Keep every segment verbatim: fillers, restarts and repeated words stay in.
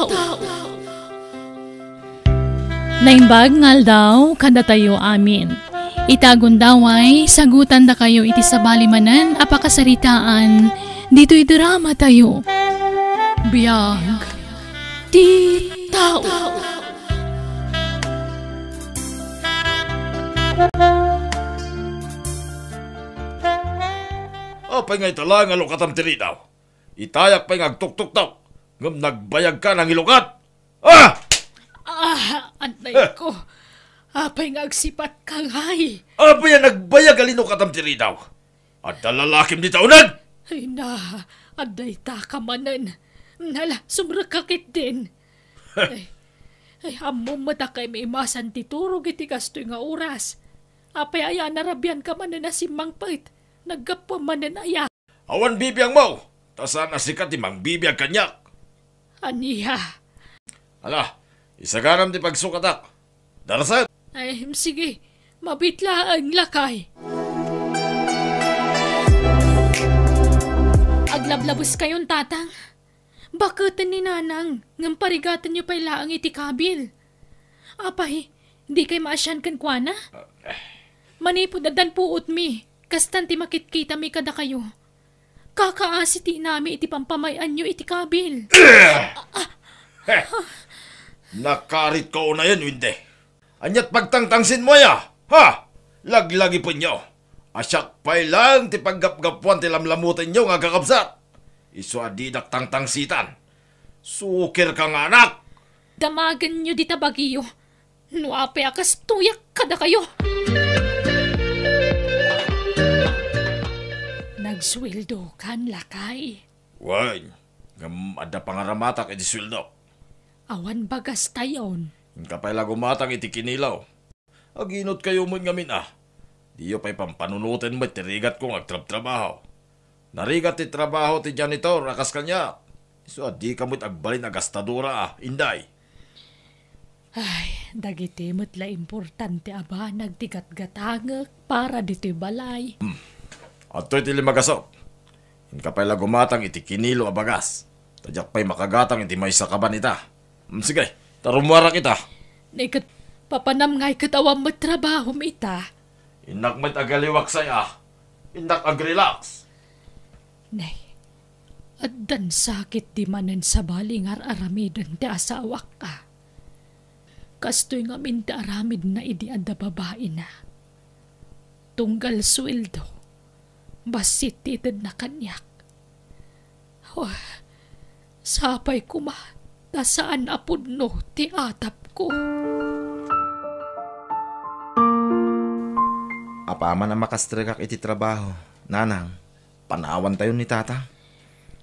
tao. Naimbag nga aldaw kadatayo amin. Ita gundaway, sagutandakayo iti sabali manen a pakasaritaan ditoy dramatayo. Biag ti tao. Apay nga ita la nga lukatam ti ridaw? Itayak pay nga agtuktuktok, ngem nagbayagka nangilukat. Ah! Ah, anay ko. Apay nga agsipatka ngay? Apay a nagbayag a linukatam ti ridaw? Adda lalakim dita uneg? Ay na, adda ita ka manen. Nala, sumrekka ketdin. Ay, ay, ammom met a kaimasan ti turog iti kastoy nga oras. Apay aya a narabianka manen a simmangpet? Naggapuam manen aya? Awan bibiangmo, ta saan a sika ti mangbibiag kaniak. Ania? Ala, isaganam ti pagsukatak. Darasem! Ay, sige. Mabiit laeng, lakay. Aglablabeskayon, tatang. Baketen ni nanang, ngem parigatenyo pay laeng iti kabil. Apay, dikay maasian kenkuana? Manipud addan puotmi, kastan ti makitkitami kadakayo. Kakaasi ti inami iti pampamay-anyo iti kabil. Nakaritko unayen, Wende. Aniat pagtangtangsinmo aya? Ha? Laglagipenyo. A siak pay laeng ti paggapgapuan ti lamlamutenyo nga agkakabsat. Isu a didak tangtangsitan. Sukirka nga anak! Damagenyo dita bagiyo. No apay a kastoyak kadakayo. Nagsueldokan, lakay? Wen, ngem adda pangaramatak iti sueldok. Awan bagastayon. Inka pay la gumatang iti kinilo. Aginotkayo met ngamin a. Diyo pay pampanunoten met ti rigatko nga agtrabtrabaho. Narigat ti trabaho ti janitor a kas kaniak. Isu a dika met agbalin a gastadora a, Inday. Ay, dagiti met la importante a banag ti gatgatangek para ditoy balay. Hmm. Adtoy ti limagasop. Inka pay la gumatang iti kinilo a bagas. Ta diak pay makagatang iti maysa kaban ita. Hmm, sige, ta rummuarak ita. Nay ket, papanam ngay ket awan met trabahom ita? Innak met agaliwaksay a. Innak agrelax. Nay, addan sakit di manen sabali nga ar-aramiden ti asawak a. Kastoy ngamin ti aramidna idi adda babaina. Tunggal sueldo, bassit ti itedna kaniak. Oh, sapay koma ta saan a pudno ti atapko. Apaman a makastrekak iti trabaho, nanang, panawantayon ni tata.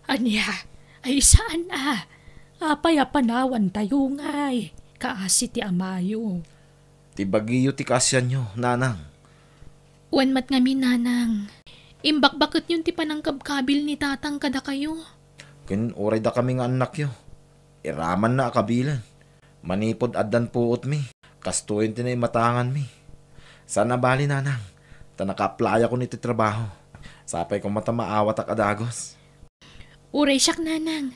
Ania? Ay, saan a? Apay a panawantayo ngay? Kaasi ti amayo. Ti bagiyo ti kaasianyo, nanang. Wen met ngamin, nanang. Imbakbaketyon ti panangkabkabil ni tatang kadakayo. Ken uray dakami nga annakyo, iramanna a kabilen. Manipud addan puotmi, kastoyen ti naimatanganmi. Saan a bali, nanang, ta nakaaplayakon iti trabaho. Sapay koma ta maawatak a dagus. Uray siak, nanang.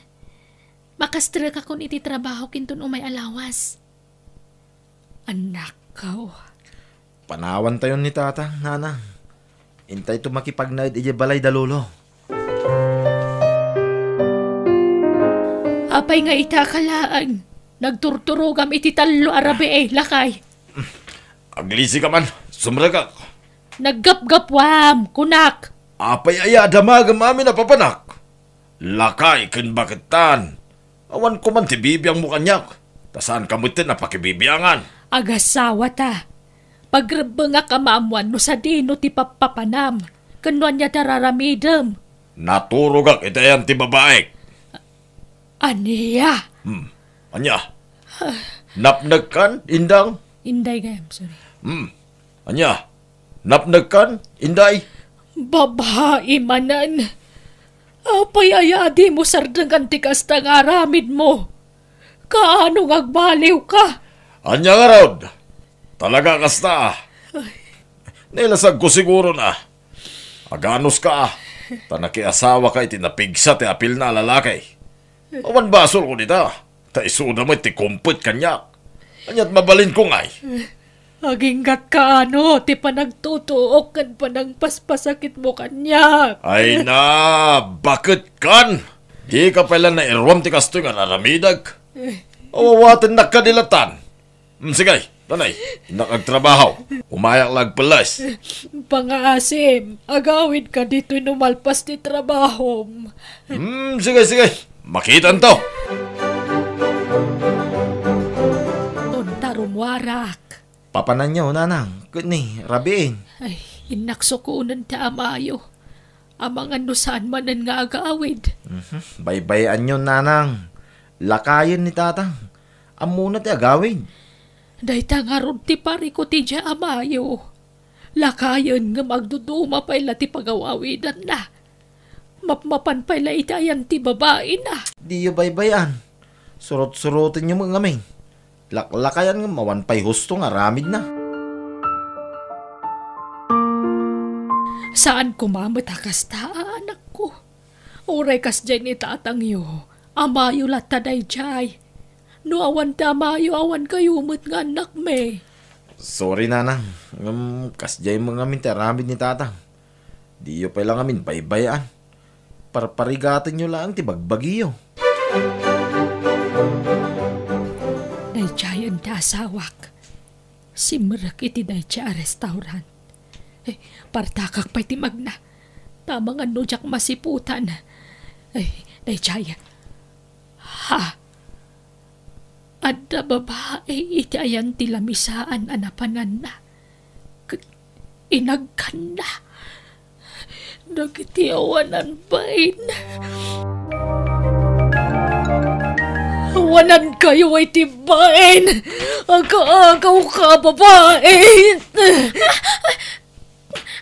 Makastrekakon iti trabaho kinton umay a lawas. Annakko. Panawantayon ni tatang, nanang. Intayto makipagnaed idiay balay da lolo. Apay nga ita ka laeng? Nagturturogam iti tallo a rabii, lakay. Aglisika man, sumrekak. Naggapgapuam, kunak. Apay aya a damagem amin a papanak? Lakay ken baketan. Awan koman ti bibiangmo kaniak, ta saanka metten a pakibibiangan. Agasawata. Pagrebbengak a maammuan no sadino ti pappapanam, ken no ania ti ar-aramidem. Naturogak iti ayan ti babaek. Ania? Hmm. Ania? Napnekkan, Indang? Inday gayam, sorry. Hmm. Ania? Napnekkan, Inday? Babai manen. Apay aya a dimo sardengan ti kasta nga aramidmo? Kaano nga agbaliwka? Ania ngarud? Talaga kasta a. Ay. Nailasagko siguro na. Aganuska a. Ta nakiasawaka iti napigsa ti apilna a lalaki. Awan basolko dita. Ta isuda met ti kumpet kaniak. Ania't mabalinko ngay? Aginggatka ano ti panagtutuok ken panangpaspasakitmo kaniak? Ay na, baketkan! Dika pay la nairuam ti kastoy nga aramidek. Awawatennakka di latan. Mm, sige, tanay, innak agtrabaho. Umayak la agpelles. Pangaasim, agawidka ditoy no malpas ti trabahom. Mm, sige, sige. Makitanto. Unta rumuarak. Papananyo, nanang, ket ni, rabiin. Ay, innak sukonen ti amayo. Amangan no saan manen nga agawid. Mhm. Baybay-anyo, nanang. Lakayen ni tatang. Ammona ti agawid. Dayta ngarud ti parikut idiay amayo. Lakayen ngem agduduma pay la ti pagawawidanna. Mapmapan pay la iti ayan ti babaina. Diyo baybay-an. Surot-surotenyo met ngamin. Laklakayan ngem awan pay husto nga aramidna. Saan koma met a kasta, anakko. Uray kasdiay ni tatangyo, amayo latta daydiay. No awan ti amayo, awan kayo met nga annakmi. Sorry, nanang. Ngem kasdiay met ngamin ti aramid ni tatang. Diyo pay la ngamin baybay-an. Parparigatenyo laeng ti bagbagiyo. Daydiayen ti asawak. Simrek iti daydiay a restaurant. Eh, partakak pay ti magna. Ta amangan no diak masiputan. Eh, daydiay. Ha? Adda babai iti ayan ti lamisaan a napananna. Ket inagkanna dagiti awanan bain. Awanankayo iti bain! Aga-agawka, babai!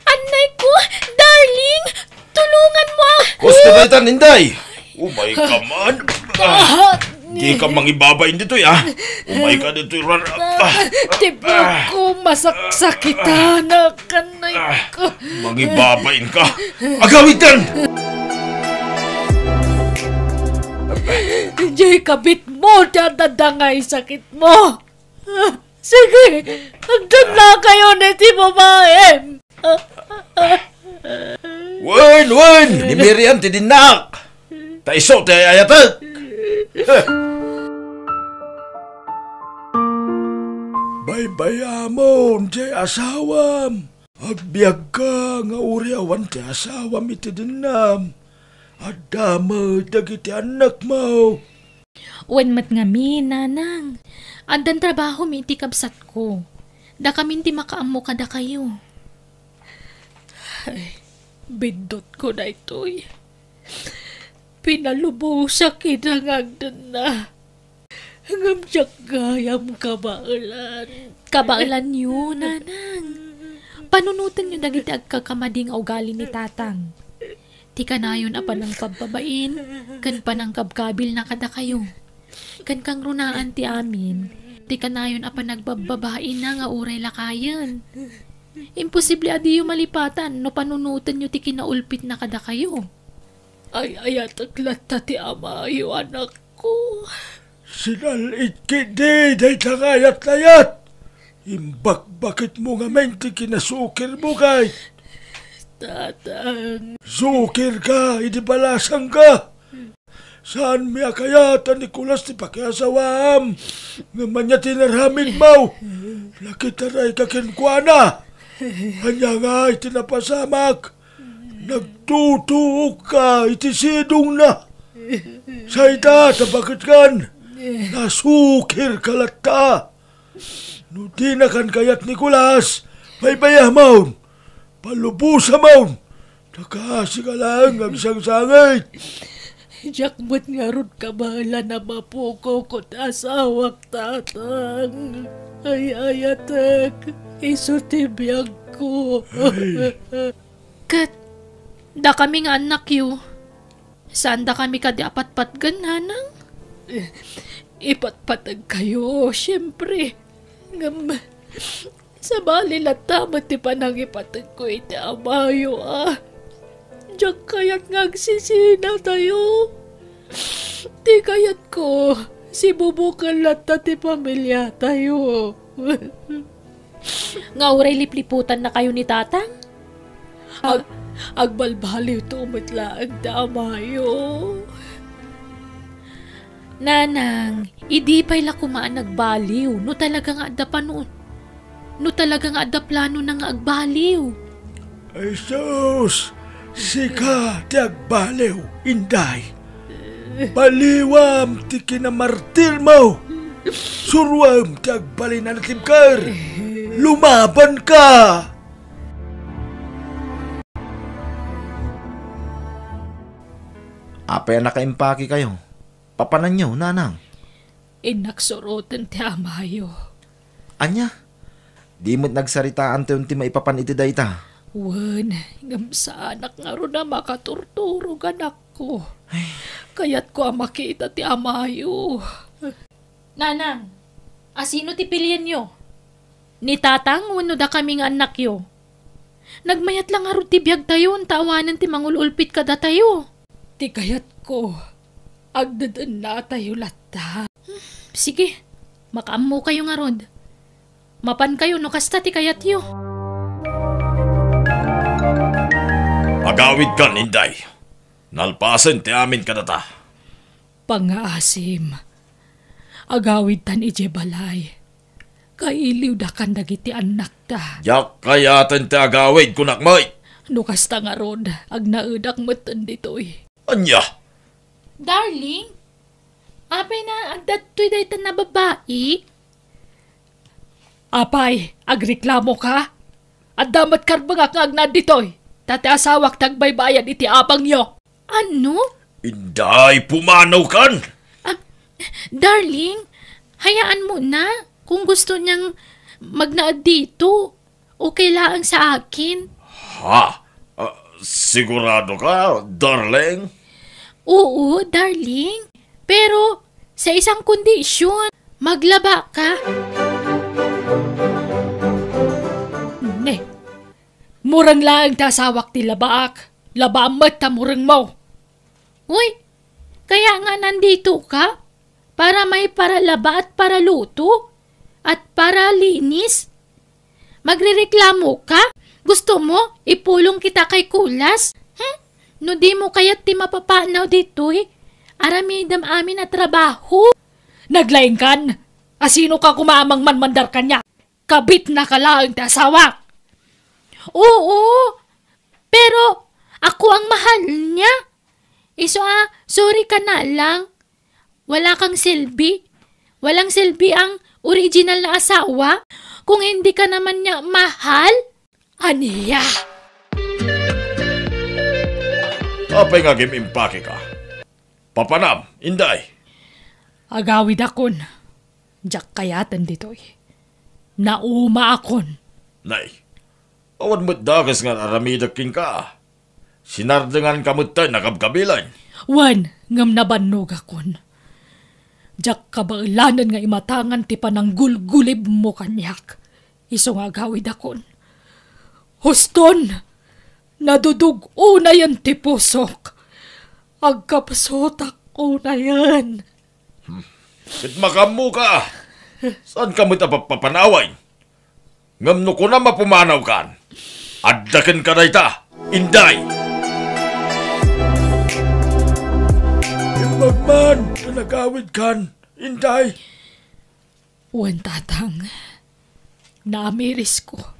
Annayko, darling! Tulunganmo ako! Gusto ba itan, Inday? Umay ka man. Ah, di ka mangibabain ditoy, ah. Umay ka ditoy, rar-, ah. Ti buokko, masaksakitan. Annayko. Mangibabain ka. Agawid kan! Diay kabitmo ti adda dangay sakitmo. Sige, agdanlakayon iti babaim. Wen, wen! Ni Miriam ti dinnak! Ta isu ti ay-ayatek! Baybay-amon ti asawam. Agbiagka nga uray awan ti asawam iti dennam. Adda met dagiti annakmo. Wen met ngamin, nanang. Addan trabahom iti kabsatko. Dakamin ti makaammo kadakayo. Ay, biddutko daytoy. Pinalubosak ida nga agdenna. Ngem diak gayam kabaelan. Kabaelanyo, nanang. Panunotenyo dagiti agkakamadi nga ugali ni tatang. Ti kanayon a panangpabbabain ken panangkabkabilna kadakayo. Ken kangrunaan ti amin, ti kanayon a panagbabbabaina nga uray lakayen. Imposible a diyo malipatan no panunotenyo ti kinaulpitna kadakayo. Ay-ayatek latta ti amayo, anakko. Sinal-it ketdi dayta nga ayat-ayat. Imbakbakitmo ngamin ti kinasukirmo, kayat. Tatang. Sukirka idi balasangka. Saanmi a kayat a Nicolas ti pakiasawaam. Ngem ania ti inaramidmo? Nakitarayka kenkuana. Ania ngay ti napasamak? Nagtutuokka iti sidongna. Sayda ta baketkan, nasukirka latta. No dinakan kayat, Nicolas, baybay-amon, palubosamon, ta kaasika laeng nga agsangsangit. Diak met ngarud kabaelan a mapukaw ket asawak, tatang. Ay-ayatek, isu ti biagko. Ay. Ket dakami nga annakyo, saandakami kadi a patpatgen, nanang? Ipatpategkayo, siempre. Ngem, sabali latta met ti panangipategko iti amayo, a. Diak kayat nga agsisinatayo. Ti kayatko, Sibubuken latta ti pamiliatayo. Nga uray lipliputannakayo ni Tatang? Ag-, agbalbaliwto met laeng ti amayo. Nanang, idi pay la koma a nagbaliw, no talaga nga adda pano-, no talaga nga adda planona nga agbaliw. Jesus, sika ti agbaliw, Inday. Baliwam ti kinamartirmo. Suroem ti agbalin a natibker. Lumabanka! Apay a nakaimpakekayo? Papananyo, nanang? Innak suroten ti amayo. Ania? Di met nagsaritaantayon ti maipapan iti dayta? Wen, ngem saanak ngarud a makaturturog, anakko. Ay. Kayatko a makita ti amayo. Nanang, asino ti pilienyo? Ni Tatang wenno dakami nga annakyo? Nagmayat la ngarud ti biagtayon ta awanen ti mangul-ulpit kadatayo. Ti kayatko, agdedennatayo latta. Hmm, sige, makaammokayo ngarud. Mapankayo no kasta ti kayatyo. Agawidkan, Inday. Nalpasen ti amin kadata. Pangngaasim, agawidtan idiay balay. Kailiwdakan dagiti annakta. Diak kayaten ti agawid, kunak met. No kasta ngarud, agnaedak metten ditoy. Ania? Darling, apay na, adda ditoy dayta a babai? Apay, agreklamoka? Adda met karbengak nga agnaed ditoy, ta ti asawak ti agbaybayad iti abangyo. Ano? Inday, pumanawkan! Ah, darling, hayaan mo na kung gusto niyang magnaed dito. Okay laeng sa akin. Ha? Ah, sigurado ka, darling? Oo, darling. Pero sa isang kondisyon, maglaba ka. Ne, mureng laeng ti asawak ti labaak. Labaam met ta mureng mo. Uy, kaya nga nandito ka? Para may paralaba at paraluto? At paralinis? Magrereklamo ka? Gusto mo, ipulong kita kay Kulas? Hmm? No di mo kayat ti mapapanaw ditoy, aramidem amin a trabaho. Naglaingkan? Asino ka koma a mangmanmandar kaniak? Kabitna ka laeng ti asawak. Oo, pero ako ang mahal niya. Isu a, sorry ka na lang. Wala kang silbi. Walang silbi ang original na asawa kung hindi ka naman niya mahal. Ania? Apay nga agim-impake ka? Papanam, Inday. Agawidakon. Diak kayaten ditoy. Naumaakon. Nay, awan met dakes nga aramidek kenka. Sinardenganka metten a kabkabilen. Wen, ngem nabannogakon. Diak kabaelanen nga imatangan ti pananggulgulibmo kaniak. Isu nga agawidakon. Huston, nadudug-onayen ti pusok. Agkapsutak unayen. Hmm. Ket makaammoka. Saanka met a papapanawen. Ngem no kunam a pumanawkan, adda kenka dayta, Inday. Imbag man a nagawidkan, Inday. Wen, Tatang, naamirisko.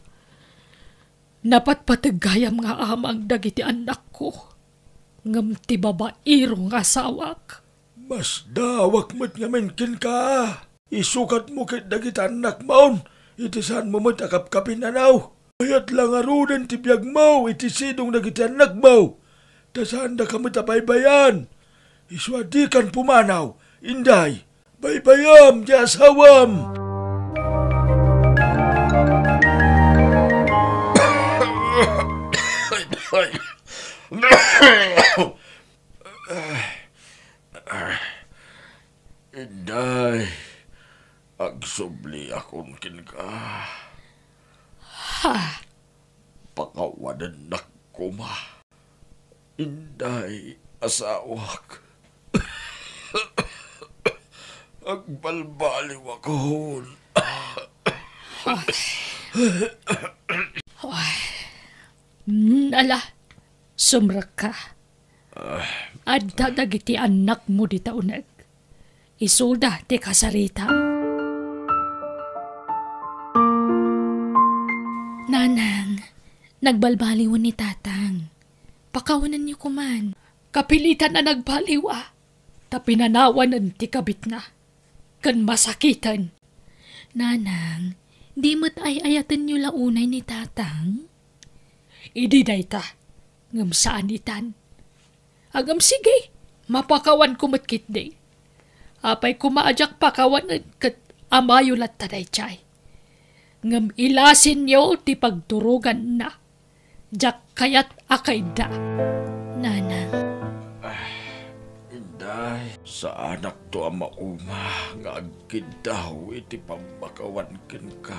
Napatpateg gayam nga amang dagiti annakko, ngem ti babairo nga asawak. Masdaawak met ngamin kenka. Isukatmo ket dagiti annakmon iti saanmo met a kapkapinanaw. Mayat la ngaruden ti biagmo iti sidong dagiti annakmo, ta saandaka met a baybay-an. Isu a dikan pumanaw, Inday. Baybayam ti asawam! Inday, agsubliakon kenka. Ha? Pakawanennak koma. Inday, asawak. Agbalbaliwakon. Ay. Ay. Mm, ala, sumrekka. Adda dagiti annakmo dita uneg. Isuda ti kasarita. Nanang, nagbalbaliwen ni Tatang. Pakawanenyo koman. Kapilitan a nagbaliw a, ta pinanawanen ti kabitna. Ken masakiten. Nanang, di met ay-ayatenyo la unay ni Tatang? Idi dayta, ngem saan itan. Ngem sige, mapakawanko met ketdi. Apay koma a diak pakawanen ket amayo latta daydiay. Ngem ilasinyo ti pagturoganna. Diak kayat a kaidda. Nanang. Inday, saanakto a mauma nga agkiddaw iti pammakawan kenka.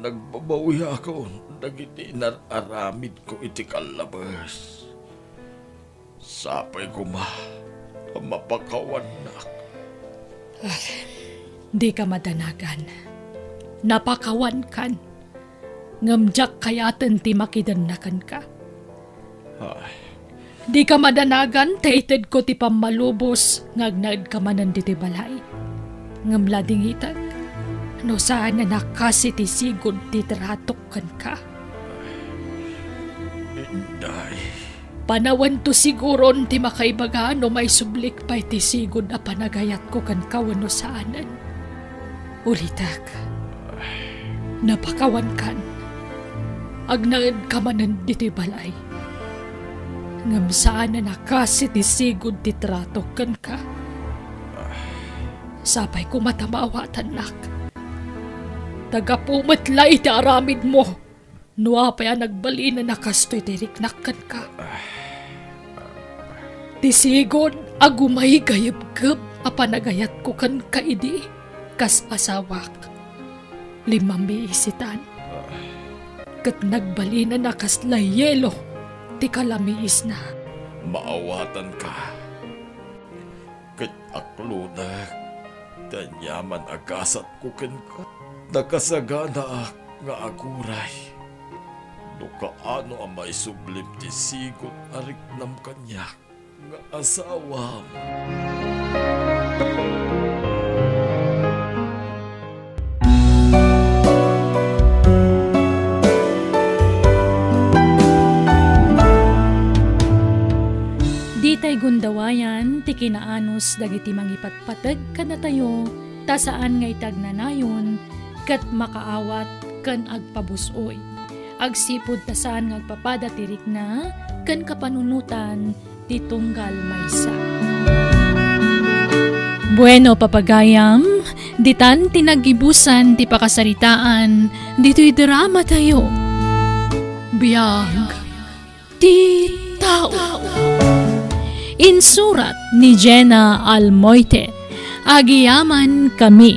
Nagbabawiakon dagiti inar-aramidko iti kallabes. Sapay koma a mapakawannak. Dika madanagan. Napakawankan. Ngem diak kayaten ti makidenna kenka. Ay. Dika madanagan ta itedko ti pammalubos nga agnaedka manen ditoy balay. Ngem ladingitek, no saan a nakasi ti sigud ti tratok kenka. Inday. Panawento siguron ti makaibaga no maisublik pay ti sigud a panagayatko kenka wenno saanen. Ulitek, napakawankan. Agnaedka manen ditoy balay. Ngem saan a nakasi ti sigud ti tratok kenka. Sapay koma ta maawatannak. Ta gapu met la iti aramidmo. No apay a nagbalinen a kastoy ti riknak kenka. Ti sigud a gumaygayebgeb a panagayatko kenka idi kas asawak. Limamiisitan. Ket nagbalinen a kasla yelo ti kalamiisna. Maawatanka. Ket aklonek, ti aniaman a gasatko kenka, nakasaganaak nga aguray. No kaano a maisublim ti sigud a riknam kaniak nga asawam. Ditay gundawayan ti kinaanus dagiti mangipatpateg kadatayo, ta saan nga iti agnanayon ket makaawat ken agpabus-oy. Agsipud ta saan nga agpapada ti rikna ken kapanunotan ti tunggal maysa. Bueno, papagayam, ditan ti naggibusan ti pakasaritaan ditoy drama tayo. Biag ti tao. Insurat ni Jenna Almoite. Agiyaman kami.